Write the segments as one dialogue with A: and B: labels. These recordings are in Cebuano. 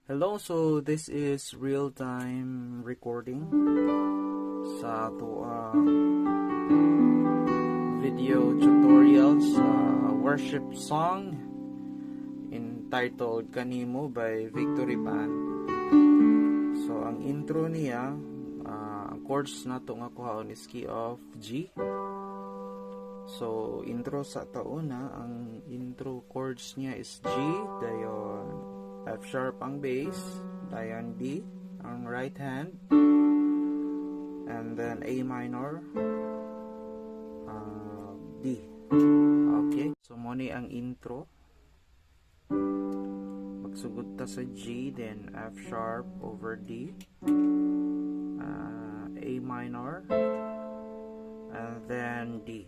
A: Hello, so this is real-time recording sa atoang video tutorial sa worship song entitled Kanimo by Victory Band. So ang intro niya, ang chords nato nga kuhaon is key of G. So intro sa tauna, ang intro chords niya is G, dayon F sharp ang bass, dayon D ang right hand, and then A minor, D. Okay, so mo ni ang intro. Magsugod ta sa G, then F sharp over D, A minor, and then D.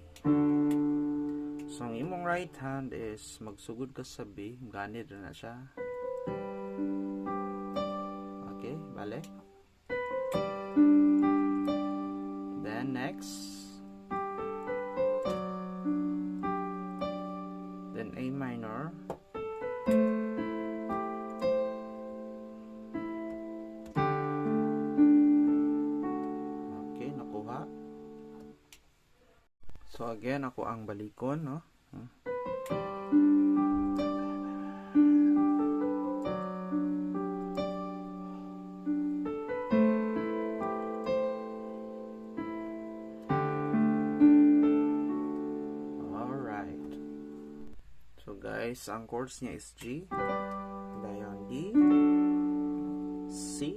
A: So ang imong right hand is magsugod ka sa B, ganid na siya. Okay, balik. Then next, then A minor, okay, nakuha. So again, ako ang balikon, no? Alright. So guys, ang chords niya is G, dayon D, C,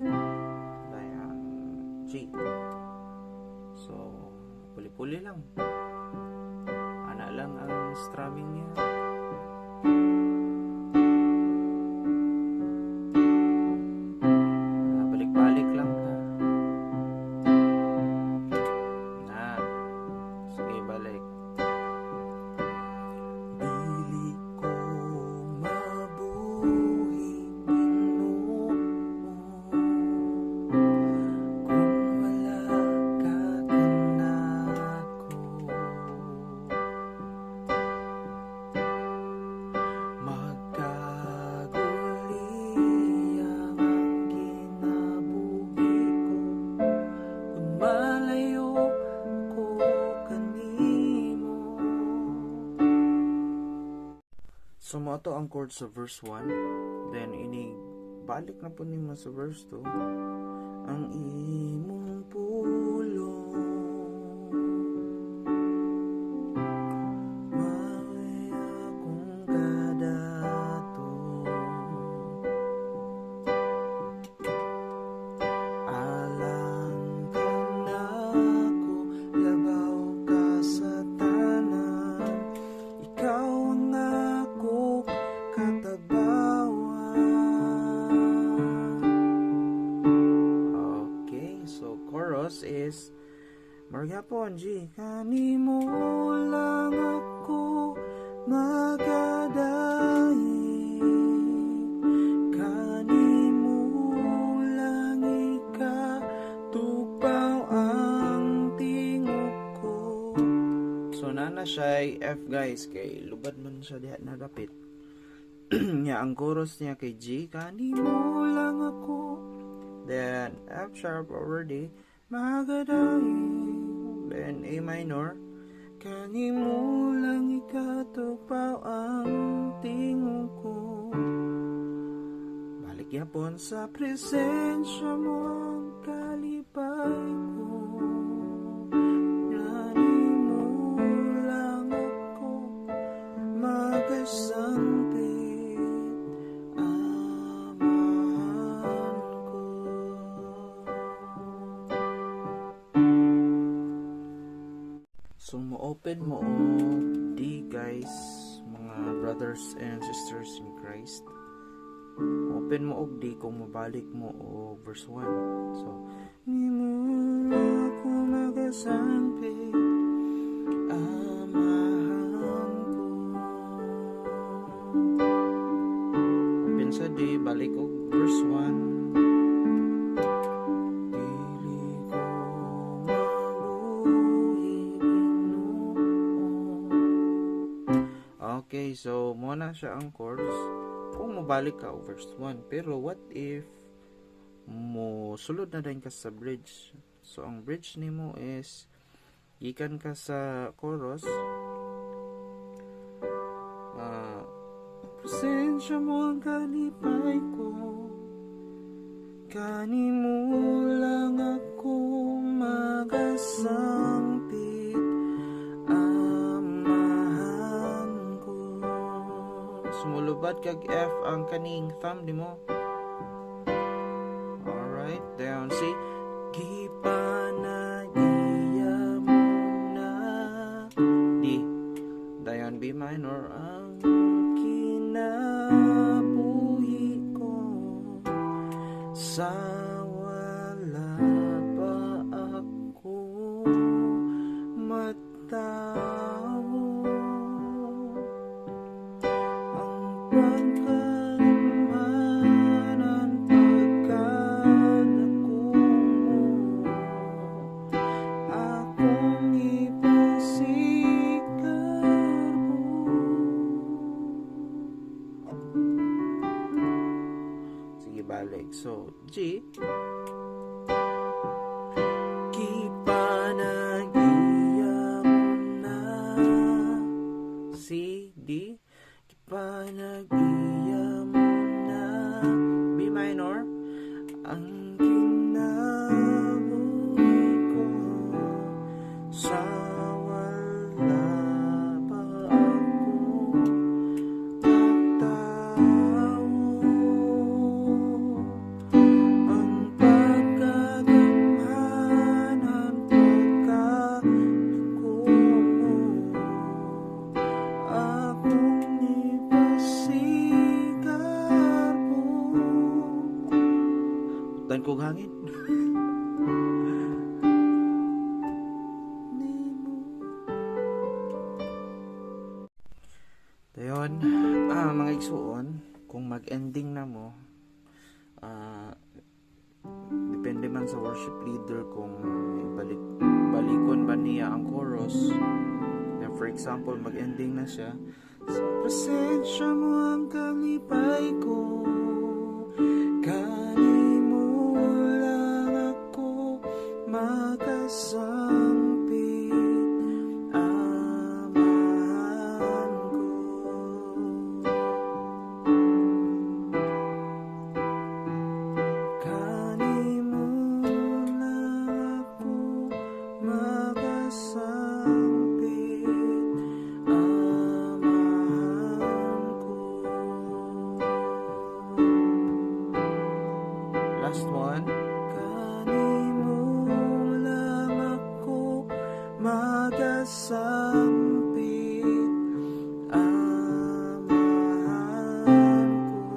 A: dayon G. So, puli-puli lang. Ana lang ang strumming niya. Balik-balik lang ka. Na. Sige, balik.
B: Dili ko mabuhi, Ginoo, kung wala ka kanako. Magkaguliyang ang kinabuhi ko kung malayo ko kanimo.
A: So mo ato ang chord sa verse 1, then ini balik na po nimo sa verse 2. Ang imong pulong mao'y akong kadato, alang kanako labaw ka sa tanan, ikaw ang akong katabawan. Okay, so chorus is Margapon G, kanimo lang ako magadaig, kanimo lang ikatugpaw ang tingog ko. So nana siya F guys, kay lubad man siya diha na dapit. Nya ang chorus niya kay G, kanimo lang ako, then F sharp over D, magadaig, then A minor, kanimo lang ikatugpaw ang tingog ko. Balik yapon sa presensya mo ang kalipay ko, kanimo lang ako magasampit, amahan ko. So mo-open mo og D guys, mga brothers and sisters in Christ. Open mo og D kung mobalik mo og verse 1. So nimo ako magasampit, amahan ko. Open sa D, balik og verse 1.
B: Dili ko mabuhi, Ginoo.
A: Okay, so mo na siya ang chords. Kung mobalik ka og verse 1. Pero what if mo sulod na din ka sa bridge? So ang bridge nimo is gikan ka sa chorus, presensya mo ang kalipay ko, kanimo lang ako magasangpit, amahan ko. Sumulubad kag F ang kaning thumb nimo. Alright, down C. Gipanagiya mo na. D. Dayon B minor ang kinabuhi ko, sa wala pa ako matawo, ang pagkamanan pagkadako mo, akong ipasikarbo. Sige, balik. So, G. Kipanagiya mo na. C, D. Kipanagiya mo na. B minor. Ang kinabuhi ko, sa wala pa ako matawo, ang pagkagamhanan pagkadako mo, akong ipasikarbo. Tan kog hangin. Dayon, mga igsuon, kung mag-ending na mo, depende man sa worship leader kung balikon ba niya ang chorus. Then for example, mag-ending na siya. Sa presensya mo ang kalipay ko, kanimo lang ako makasangpit, amahan ko. Kanimo lang ako makasangpit, amahan ko. Last one. Kanimo lang ako magasangpit, amahan ko.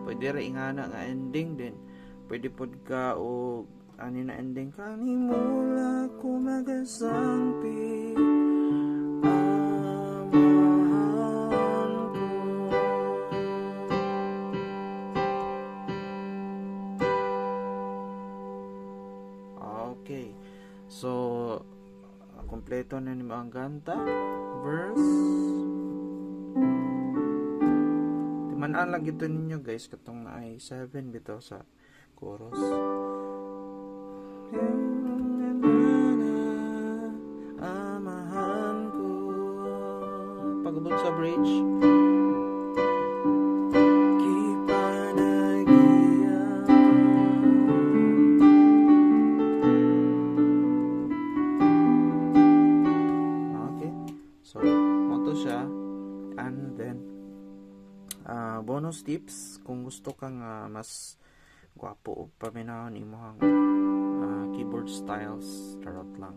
A: Pwede ra ingana nga ending din. Pwede pod ka og ani na ending, kanimo lang ako magasangpit, amahan ko. Okay. So, kompleto na nimo ang kanta. Verse. Timan-an lang gito ninyo guys, katong naay 7 bitaw sa chorus. Amahan ko. Pag-abot sa bridge. Kipanagiya. Okay. So, moto siya. And then, bonus tips, kung gusto kang mas gwapo o paminahon imong keyboard styles, charot lang.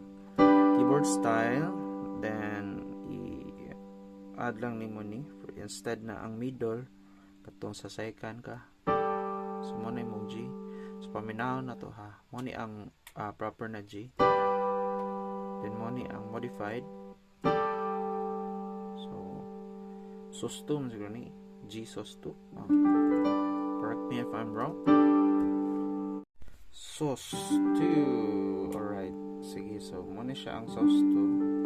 A: Keyboard style, then i-add lang nimo ni instead na ang middle katong sa second ka. So mo na imong G. So paminahon na to ha. Mo ni ang proper na G. Then mo ni ang modified. So sus 2 man siguro ni G sus 2. Oh. Correct me if I'm wrong. Sus 2. Alright. Sige, so mo ni siya ang sus 2.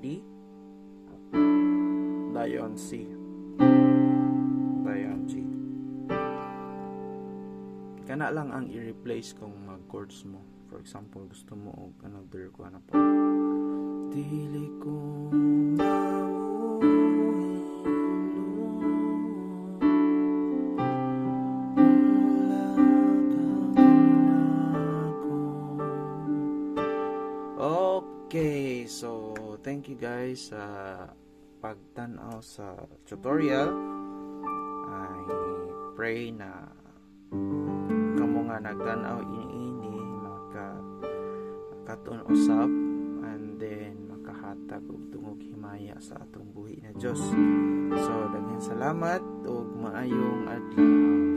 A: D, dayon C, dayon G. Kana lang ang i-replace kung mag-chords mo. For example, gusto mo og another ko ano pa. Dili ko mauhilom wala ka kanako. Okay, so thank you guys sa pagtan-aw sa tutorial. I pray na kamo nga nagtan-aw ini maka katon usab and then makahatag og tungog himaya sa atong buhi na Dios. So daghan salamat ug maayong adlaw.